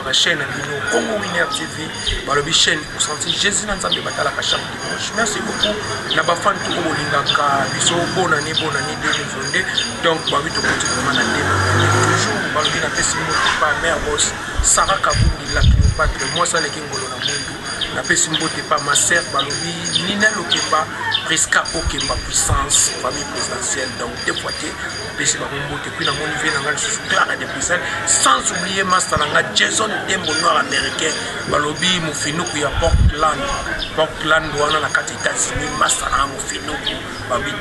Bolingaka chaîne na bino Congo Winner TV, balobi chaîne osanti Jésus na Nzambe batalaka chaque dimanche. Merci beaucoup na ba fan tout bolingaka biso. Bonne année, bonne année 2022. Donc babi tokoti vraiment na 2022 toujours. Balobi napesi mbote pa mère boss Sarah Kabundi la Cléopâtre, mwasi aleki ngolo na mwindu. Napesi mbote pa ma sœur, balobi Nina Lokemba, Priska Okemba, puissance famille présidentielle. Donc deux fois te napesi bango mbote. Puis namoni vie na ngai lisusu Clara de Bruxelles, sans oublier master na ngai Jason Dembo noir américain, balobi mofinuku ya Portland, Portland wana na kati États-Unis. Master na ngai mofinuku, balobi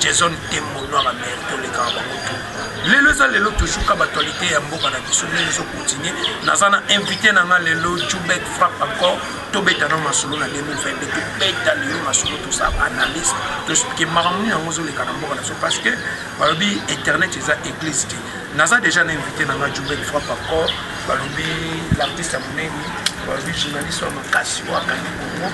Jason Dembo noir américain, olekaka bango tout. Lelo eza lelo, toujours ka baactualité ya mboka na biso ndenge ezocontinue. Naza na invité na nga lelo, Jubek Frappe encore. Tobeta na masolo na 2022, tobeta lelo masolo, tosala analyse, toexplike makambo nini yango ezoleka na mboka na biso, parce que balobi internet eza église te. Naza déjà na invité na nga, Jubek Frappe encore, balobi l'artiste ya monene, balobi journaliste wa makasi oyo akangi Congo.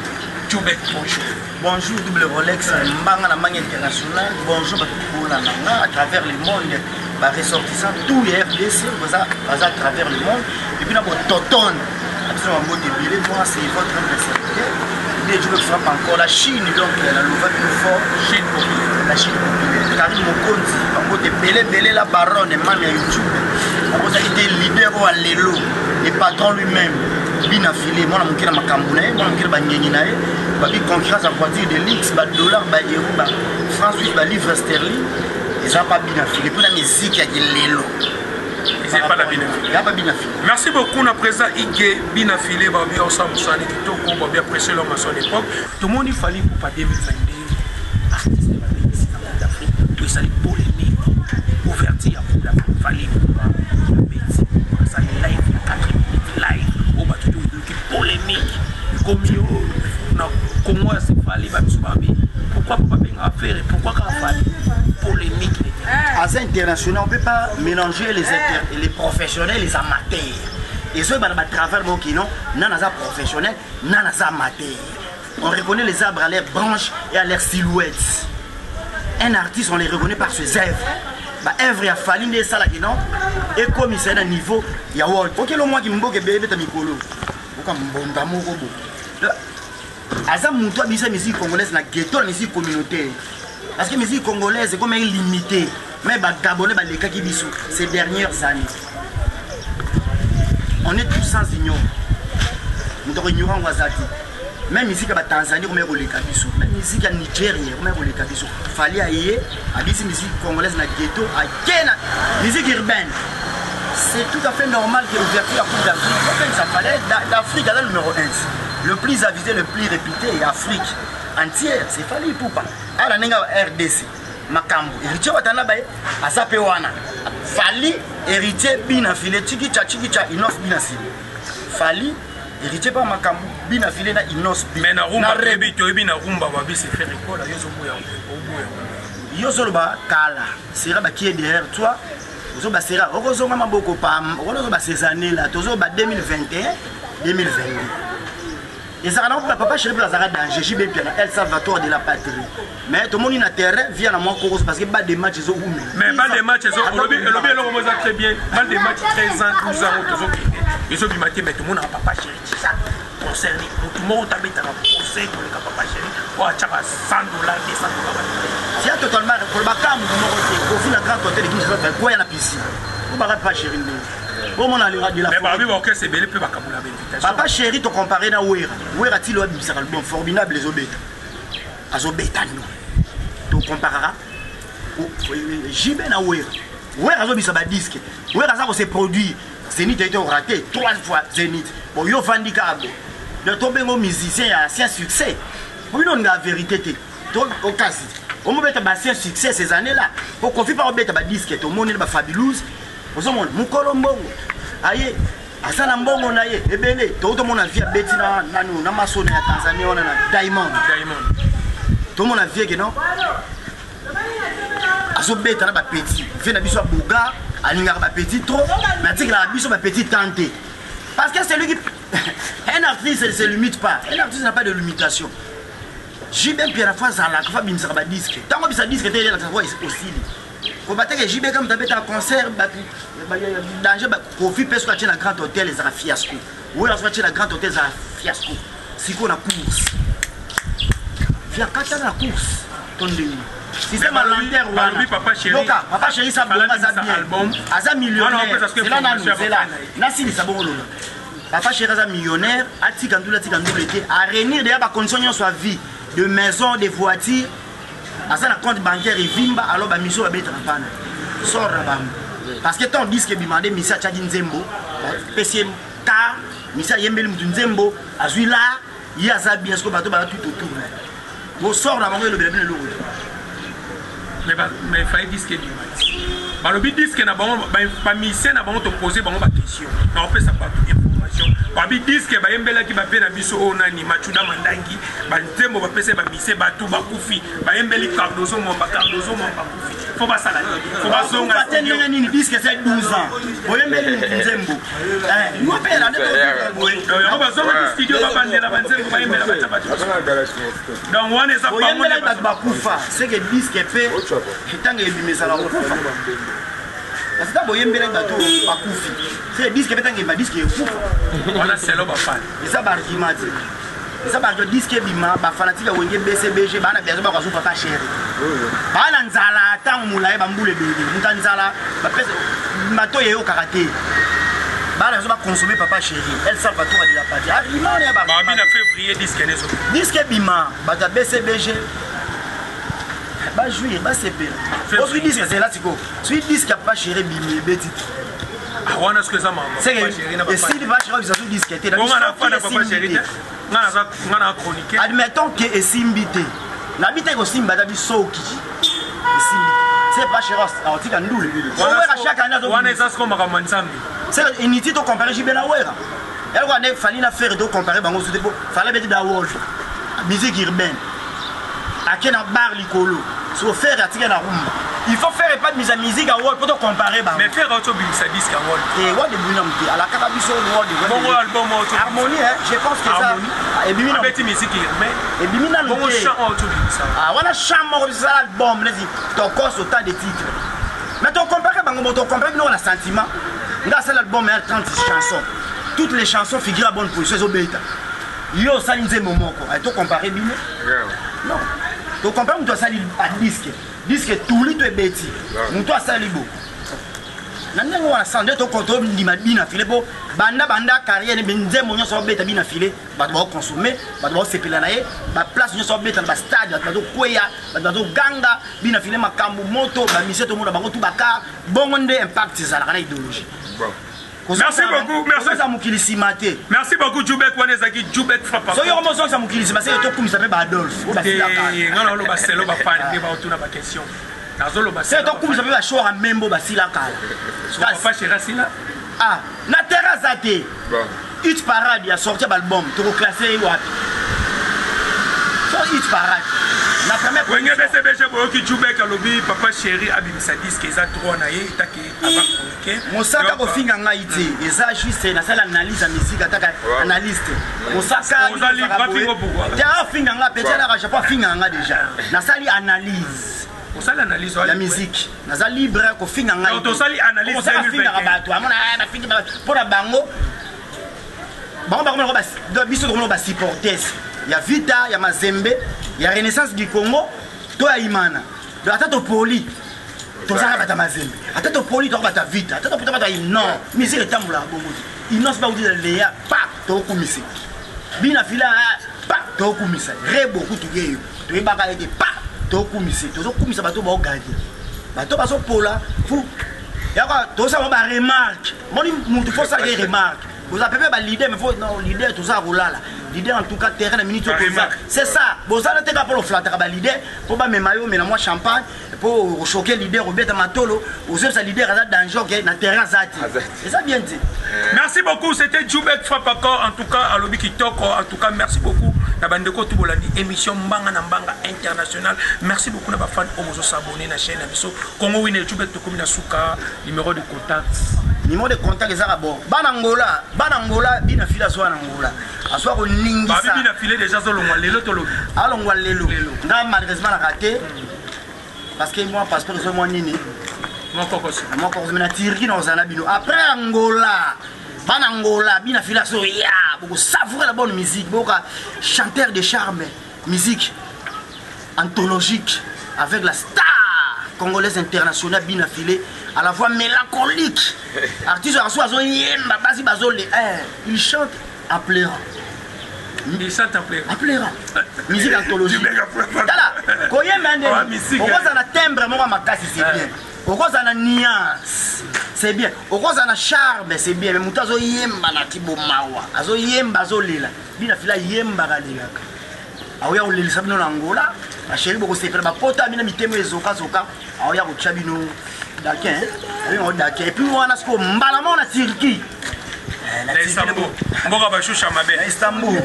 Jubek, bonjour. Bonjour double Rolex, Mbanga na Mbanga International. Bonjour bato bolanda nga à travers le monde, ba ressortissants tout ya RDC baza baza à travers le monde et puis na bototone na biso na bambote ebele. Moi, c'est votre humble serviteur nde je frappe encore la Chine, donc la lova bino fort. Chine populaire. La Chine populaire, Karine Mokonzi, bambote ebele ebele, la baronne mame ya YouTube. Nakozaki te leader oyo alelo, le patron lui-même, bina file mwana moke na makambo na ye, mwana moke na bangengi na ye, babi concurrence ya voiture de luxe, badollar, baeuro, ba franc suisse, balivre sterling, eza pa bina file mpo na miziki ya kilelo. Eza epa na bina file. Eza pa bina file. Merci beaucoup na président Ige Bina File, babi osala mosala kitoko, babi apprécier l'homme à son époque. Tomoni Fally Ipupa 2022, artiste babengisi na Coupe d'Afrique, to esali polémique. Ouverture ya Coupe d'Afrique, Fally Ipupa abeti, asali live ya 4 minutes, live oyo bato to oyoki polémique ekomi oyo na Congo ya Fally. Babiso babi pourquoi po babengaka Ferre, pourquoi kaka Fally? Polémique. Aza international, on peut pas mélanger les professionnels, les amateurs. Ezoyeba na batravers moko kino nani aza professionnel, nani aza amateur. On reconnaît les arbres à leurs branches et à leur silhouette. Un artiste, on les reconnaît par ses œuvres. Baœuvre ya Fally nde esalaki non ekomisa ye na niveau ya world. Okelo mwaki mboka ebele ebeta mikolo oka mbonda moko bo aza moto abimisa musique congolaise na ghetto, na musique communautaire, parce que musique congolaise ekomaki limité, mais bagabonais balekaki biso ces dernières années. On est tous sans union, moto akoignore yango aza te. Même musique ya batanzanie komaki koleka biso, même musique ya Nigeria komaki koleka biso. Fally aye, abisi musique congolaise na ghetto, ake na musique urbaine. C'est tout à fait normal que l'ouverture ya Coupe d'Afrique opengisa Fally. D'Afrique aza numéro 1, le plus avisé, le plus réputé ya Afrique entière, c'est Fally Ipupa. Ala ndenge ya RDC, makambo Héritier Watana baye aza mpe wana. Fally, Héritier, bina file chikicha chikicha, Inos bina sile. Fally, Héritier mpa makambo, bina file na Inos. Mais na rumba toyebi, toyebi na rumba babi se faire ekola. Yo ozoboya, oboya. Yo ozoloba kala sera bakie derrière toi, ozoba sera okozonga maboko pam okozoba. Ces années là tozoba 2021, 2022, ezalaka na papa chéri mpe azalaka danger. JB Mpiana, El Salvatore de la patrie, mais tomoni na terrain via na mwa kokoso parce que ba de match ezowumela. Mais balle de match olobi, elobi eloko mo eza très bien. Balle de match, 13 ans, 12 ans oyo tozokende ezobima te, mais tomonaka papa chéri chaque concert. Motu moko tabetaka concert koleka papa chéri oyo atiaka 100 $, 200 $. Tia totalement koloba ka motu moko te. Kofi na Grand Hôtel Kinshasa, kwaya na piscine obaka papa chéri ndenge omona de la Mais babi baorchestre ebele mpe bakabola bainvitation. Papa chéri tocompare na Wera. Wera tilo abimisaka album formidable, ezobeta, azobeta no. Tocomparaka JB na Wera. Wera azobisa badisque, Wera aza kose produire. Zénith a été raté trois fois, Zénith. Bon, yo vandi kaka bo, donc tobengo musicien ya ancien succès bino olinga vérité te. To okasi omobeta baancien succès ces années là po Kofi mpa obeta badisque. Tomoneli bafabulous, ozomona mokolo mbongo aye aza na mbongo na ye ebele. Tomona vie abeti na nani, na masona ya Tanzanie wana na Diamond. Diamond. Tomona vie ke non azobeta na bapetits. Vie na biso ya boga alingaka bapetits trop, mais atikelaka biso bapetits tant te, parce que celui qui un artiste ne se limite pas, un artiste n'a pas de limitation. JB Mpiana fo azalaka, fo abimisaka badisque. Ntango abisa disque te, elakisa fo osili kobateke. JB ka moto abetaka concert, bato Danger. Kofi mpe soki atie na Grand Hôtel, ezalaka fiasco. Oyo soki atie na Grand Hôtel, ezalaka fiasco. Sikoyo na course, viakatana na course to ndenge système ya lenteur wana. Yoka, Papa Chéri sa bongo aza bien, aza millionnaire. Zela nanu, zela nasilisa bongo lola. Papa Chéri aza millionnaire, atika ndula, atika ndula te, aréunir deya bacondition nyonso ya vie, de maison, de voiture, aza na compte bancaire evimba. Alors bamisio babetaka mpana sort na bango, parce que tant disque ebima nde misi atiaki nzembo, bapesi ye car misi ayembeli mutu nzembo, azwi la ye aza bien. Siko bato baza tout autour na ye, bosort na bango elobela bino eloko te. Mais faye disque ebima ti balobi disque na bango, bamusicien na bango, topose bango baquestion na kopesa bato information. Babi disque bayembelaki bape na biso oyo nani, Machuda Mandangi, banzembo bapesa bamusicien, bato bakufi. Bayembeli Cardozo Mwamba, Cardozo Mwamba akufi. Fo basala nini? Fo bazonga. Te, ndenge nini? Disque eza 12 ans, oyembeli mutu nzembo, yo mpe elande. Yango bazongaki studio, babandela banzembo bayembela batia bato. Donc wana eza oyembelaki bato bakufa, seke disque mpe ntango ebima ezala kokufa, parce que boyembelaki bato bakufi, seke disque mpe ntango ebima, disque ekufa. Wana selo bafani. Eza baargument te, eza bato. Disque ebima, bafanatike ya Wenge BCBG bana biazo bakozwa Papa Chéri, baa na nzala ntango molaye, bambula ebele. Moto ya nzala bapesa bato eyokaka te. Bana biso baconsommer Papa Chéri, El Salvatore de la Patrie, argument wana ya babi na février disque nezo. Disque ebima, bato ya BCBG bajouir, basepela. Ozwi disque, ezela sikoyo, soki disque ya Papa Chéri ebimi, ebeti te. Wana soki eza mama. Esili, Papa Chéri obisa so disque te. Papa Chéri te, nga na chronique. Admettons ke esimbi te, nabi te kosimba, ata bisoki esimbi te, c'est pas cher, aotika ndule Owera chaque année. Wana eza siko makambo ya Nzambe. C'est inutile to comparer JB na Wera. Eloko ane Fally na Ferre, to comparer bango te, po Fally abeti da world musique urbaine, ake na bar likolo. So Ferre atika na rumba. Il faut faire epa mise ya musique ya world po to comparer bango. Mais Ferre auti obimisa disque ya world. Te, world ebimi na mote alakaka biso world. Bongo album? Harmonie, je pense que ça ebimi na abeti musique urbaine. Ebimi nanu. Bongo chant oyo tobimisa? Ah, wana chant moko bisala album neti Tokos, autant de titres, mais tocompare bango. Bon, tocompare bino na sentiment. Nga asala album ya 30 chansons, toutes les chansons figurent à bonne position, ezobeta. Yo osali nzembo moko, tocompare bino? Non, tocompare moto asali badisque, disque tuli to ebeti, moto asali bo na ndenge wana sa nde tondima bina file mpo banda banda carrière, nzembo nyonso obeta bina file, bato baoconsommer, bato baosepela na ye, baplace nyonso obeta na bastade, bato bazokweya, bato bazoganga bina file, makambo moto bamisie, tomona bango tu bakar bongo nde impact ezalaka na idéologie. Merci beaucoup, merci. Ozongisa mokili nsima te. Merci beaucoup, Jubek. Wana ezalaki Jubek Frappa. Soki yoko mozongisa mokili nsima, seke tokumisa mpe baadolphe oyo basilaka. Nga naoloba selo bafani nde baotuna baquestion, nazoloba. Seke tokumisa mpe bashora membo basila kala. Papa Chéri asila. Ah, na terre aza te. Hit Parade ya sorti ya baalbum, tokoclasse ye wapi? So Hit Parade na première. Wenge BCBG, boyoki Jubek alobi Papa Chéri abimisa disque, eza droit na ye etake aza chroniqueur. Mosaka kofinga ngai te, eza juste nasala analyse ya musique, ataka analyste Mosaka te afinga nga peti alaka Japon, afinga nga déjà. Nasali analyse. Osali analyse ya musique, naza libre kofinga ngai. Tosali analyse. Mosaka afingaka bato, amona nafingi mpo na bango, bango bakomona biso tokomona basupporters ya Vita, ya Mazembe, ya Renaissance du Congo to ya Imana. Donc ata topoli, tozalaka bato ya Mazembe, ata topoli, toka bato ya Vita, ata topoli, bato ya non. Musique etambolaka bongo te. Inonce bauti na Leya pa tokumisa bina fila pa tokumisa Rebo kutu yeyo toyebaka ete pa tokumisa, tozokumisa bato baoganye, bato bazopola fu yaka tosala baremarque. Moni mutu fo osalaka ye remarque, boza pepe baleader, mais fo non leader toza kolala leader. En tout cas terrain na minute oyo toza, c'est ça. Bozala te kaka mpo loflataka baleader mpo bamema yo omela mwa champagne mpo ochoquer leader, obeta matolo, ozobisa leader aza danger. Ok, na terrain aza te, eza bien te. Merci beaucoup, c'était Jubek Frapako. En tout cas, alobi kitoko. En tout cas, merci beaucoup. Na bandeko tout bolandi émission Mbanga na Mbanga International. Merci beaucoup na ba fan oyo bozo s'abonner na chaîne na biso Congo Winner. Jubek, tokomi na suka, numéro de contact. Numéro de contact ezaka bon, bana Ngola, bana Ngola, bina fila azwa na Ngola, azwa koningisa. Babi bina file déjà azolongwa lelo, tolobi. Alongwa lelo. Nga malheureusement naka te, parce que moi passeport ezo mwa nini. Moko koso. Na moko koso, mais na Turquie nakozala na bino. Après Angola, bana Angola, bina fila so ya, boko savourer la bonne musique, boka chanteur de charme, musique anthologique avec la star congolaise internationale Bina Filé à la voix mélancolique. Artiste azo azo yemba basi bazo le eh, il chante en pleurant. Il chante en pleurant. En pleurant. Musique anthologique. Tala, koyemba nde. Okoza na timbre moko makasi c'est bien. Okoza na nuance. C'est bien. Okoza na charme c'est bien. Mais mutu azo yemba na kibomawa. Azo yemba azo lela. Bina Filé yemba kalelaka. Aoya kolelisa bino na Angola. Ba chéri bokosepela bapota bino mitema ezokazoka. Aoya kotya bino dakin. Aoya dakin. Et puis wana siko mbala moko na Turquie. Na Istanbul. Mboka bashusha mabele. Na Istanbul.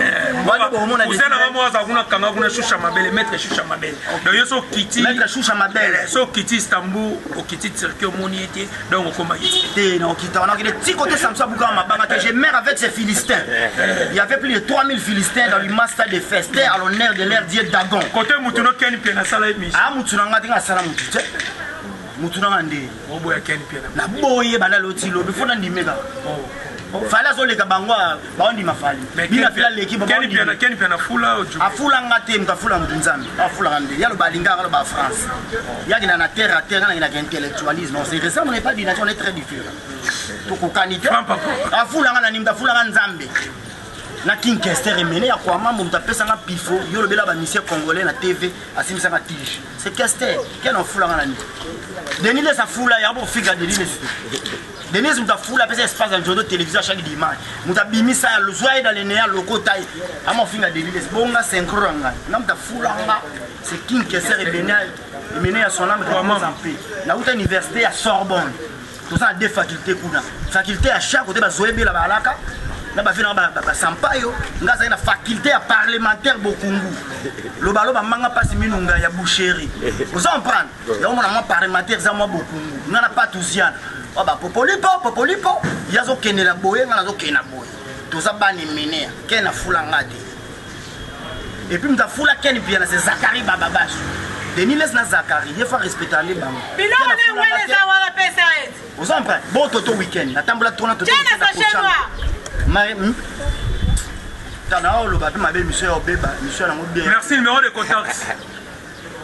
Wana bokomona cousin na nga aza kuna kanga kuna shusha mabele, maître shusha mabele. Donc yo so kiti maître shusha mabele. So kiti Istanbul, okiti Turquie omoni ete donc okoma iti. Te na okita wana okende ti côté Samson abuka mabanga te je meurs avec ces Philistins. Il y avait plus de 3000 Philistins dans l'immense stade de Festin à l'honneur de leur dieu Dagon. Côté mutu no Ken Piana sala émission. Ah mutu na nga te nga sala mutu te. Mutu na nga nde. Oboya Ken Piana. Na boye bana loti lobi fona ndimeka. Fali azoleka bango baondima Fali. Bina Fila leki baondima. Ken Piana fula oju. Afula nga te mutu afula mutu nzambe. Afula nga nde. Ya lo balinga nga lo ba France. Ya kina na terre à terre na kina intellectualisme. On se ressemble, on n'est pas dynastie, on est très différent. Tokokani te. Afula nga na nimba afula nga nzambe. Na King Kester emene ya kwa mambo mutu apesa nga pifo yo lobela ba monsieur congolais na TV asimisa nga tige. C'est Kester. Ken afula nga na nini? Denis les afula ya bo fika Denis les. Denise mutu afula apesa espace ya nzoto télévision chaque dimanche. Mutu abimisa ya lozwa ye dans le néant lokota ye. Ama ofinga Denis les bonga synchro na ngai. Nga mutu afula nga c'est King Kester ebene emene ya son âme repose en paix. Na uta université ya Sorbonne. Toza na deux facultés kuna. Faculté ya chaque côté bazoyebela balaka. Na ba vina ba ba sampayo nga azali na faculté ya parlementaire bokungu. Loba loba manga pasi minunga ya boucherie. Oza comprendre? Yango mona mwa parlementaire za mwa bokungu. Nga na patuziana. Wa ba popolipo popolipo yazo kendela boye nga nazo kenda boye. Toza bani menea ken afula nga te. Et puis muta fula ken pia na c'est Zakari Bababasu. Denis Les na Zakari, ye fa respecter nde bango. Biloko ne wele za wana pesa ete. Oza comprendre? Bon toto week-end, natambola tona toto. Tiens na sachet noir. Ma tana oloba pe mabe mission ya obeba, mission yango bien. Merci numéro de contact.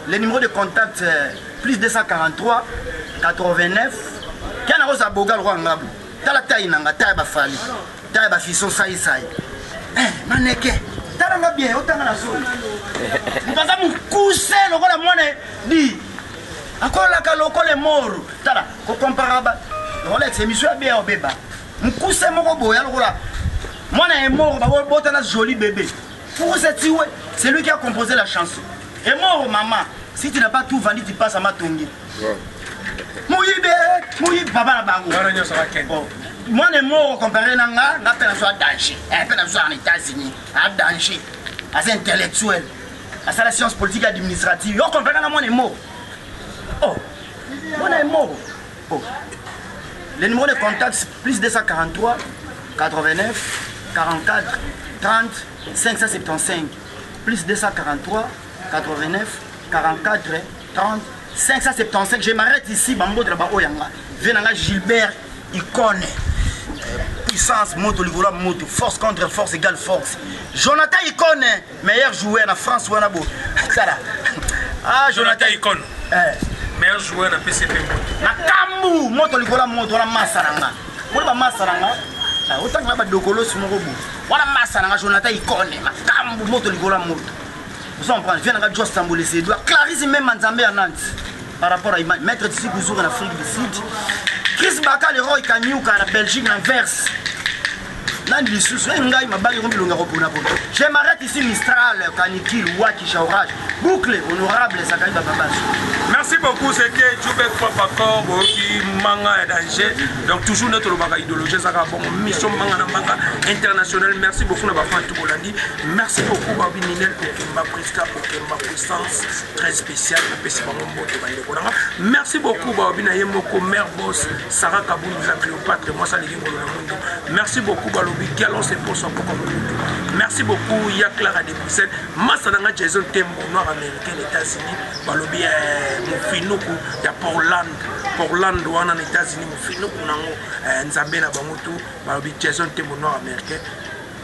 Le numéro de contact plus 243 89 Kana rosa bogal roi ngabu. Tala taille nanga, taille ba fali. Taille ba fison sai sai. Eh, maneke. Tala nga bien, otanga na zone. Mbaza mukuse lokola mwana di. Akolaka lokola moro. Tala, ko comparer ba Rolex émission ya bien obeba. Mukuse moko boya lokola mwana ya moro ba botana joli bébé. Pour cette ouais, c'est lui qui a composé la chanson. Et mort maman, si tu n'as pas tout vendu, tu passes à Matongi. Moyibe, moyibe papa na bango. Bon, moi ne mort comparé na nga, nga pe na so danger. Eh pe na so en États-Unis, a danger. As intellectuel. Asa la science politique administrative. Yo comparé na moi ne mort. Oh. Moi ne mort. Oh. Le numéro de contact c'est plus 243 89 44 30 575. Plus 243 89 44 30 575. Je m'arrête ici, Bambo de la Oyanga. Venanga Gilbert Icône. Puissance, moto, ligola, moto. Force contre force égale force. Jonathan Icône, meilleur joueur en France. Wanabo. Ça là. Ah, Jonathan Icône. Eh. Meilleur joueur na PCP moto. Na kambu, moto ligola, moto, la massa nanga. Wala ba massa nanga. Ah, autant que ba dokolo si moko bo. Wala massa nanga Jonathan Icône, makambu moto ligola moto. Vous en prenez, viens Joss Tamboulé, c'est doigt. Clarisse même Nzambe à Nantes. Par rapport à Imani, Maître Tissi Kouzour en Afrique du Sud. Chris Baka, le roi Kanyuka, la Belgique, l'inverse. Nani lisusu, eh, ngai mabali rombi longa kopona pona. Je m'arrête ici Mistral, Kanikil, Waki, Chaurage. Boucle, honorable Zakari Bababasu. Merci beaucoup, c'était Djoubek Fapakor, qui manga est danger. Donc toujours notre lobaka idéologie, ça va bon, mission manga na manga international. Merci beaucoup, na ba fan tout Bolandi. Merci beaucoup, Babi Ninel, Okemba, Priska, Okemba, puissance très spéciale. Merci beaucoup, Babi Nayemoko, mère boss, Sarah Kaboul, la Cléopâtre, moi ça les Mundo. Merci beaucoup, Balobi, Galon, c'est pour son propre monde. Merci beaucoup, Ya Clara de Bruxelles, Massananga Jason Tembo, noir américain, États-Unis, Balobi, Moufinoku, ya Portland. Portland wana na États-Unis, mofinuku nango eh, nzambe na bango tout. Balobi Jason Tembo noir américain.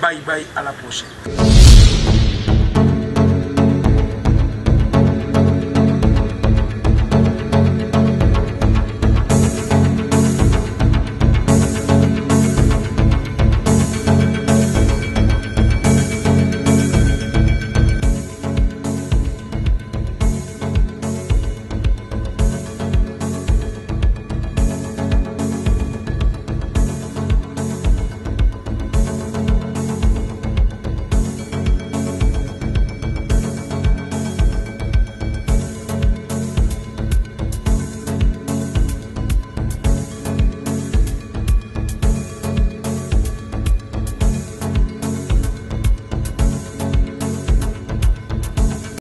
Bye bye, à la prochaine.